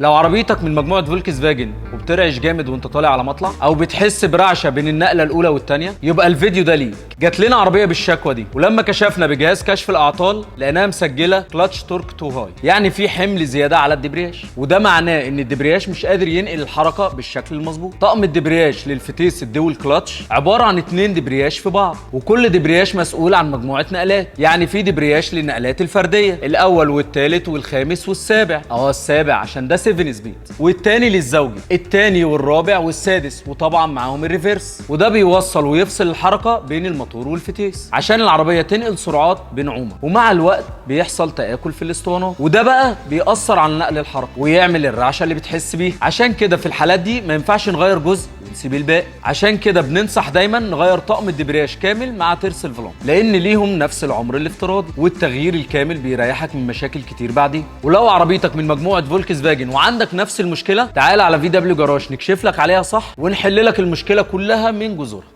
لو عربيتك من مجموعة فولكس فاجن وبترعش جامد وانت طالع على مطلع، او بتحس برعشه بين النقلة الاولى والثانية، يبقى الفيديو ده ليك. جات لنا عربية بالشكوى دي، ولما كشفنا بجهاز كشف الاعطال لقيناها مسجله clutch torque too high، يعني في حمل زيادة على الدبرياج، وده معناه ان الدبرياج مش قادر ينقل الحركة بالشكل المظبوط. طقم الدبرياج للفتيس ال dual clutch عبارة عن 2 دبرياج في بعض، وكل دبرياج مسؤول عن مجموعة نقلات، يعني في دبرياج للنقلات الفردية الاول والثالث والخامس والسابع، السابع عشان ده 7 speed، والتاني للزوجي، التاني والرابع والسادس، وطبعا معاهم ال reverse، وده بيوصل ويفصل الحركة بين الموتور والفتيس عشان العربية تنقل سرعات بنعومه. ومع الوقت بيحصل تآكل في الاسطوانات، وده بقى بيأثر على نقل الحركة ويعمل الرعشه اللي بتحس بيها. عشان كده في الحالات دي ما ينفعش نغير جزء ونسيب الباقي، عشان كده بننصح دايما نغير طقم الدبرياج كامل مع ترس الفولان، لان ليهم نفس العمر الافتراضي، والتغيير الكامل بيريحك من مشاكل كتير بعدين. ولو عربيتك من مجموعة فولكس فاجن وعندك نفس المشكلة، تعال على VW جراج نكشف لك عليها صح ونحل لك المشكلة كلها من جذورها.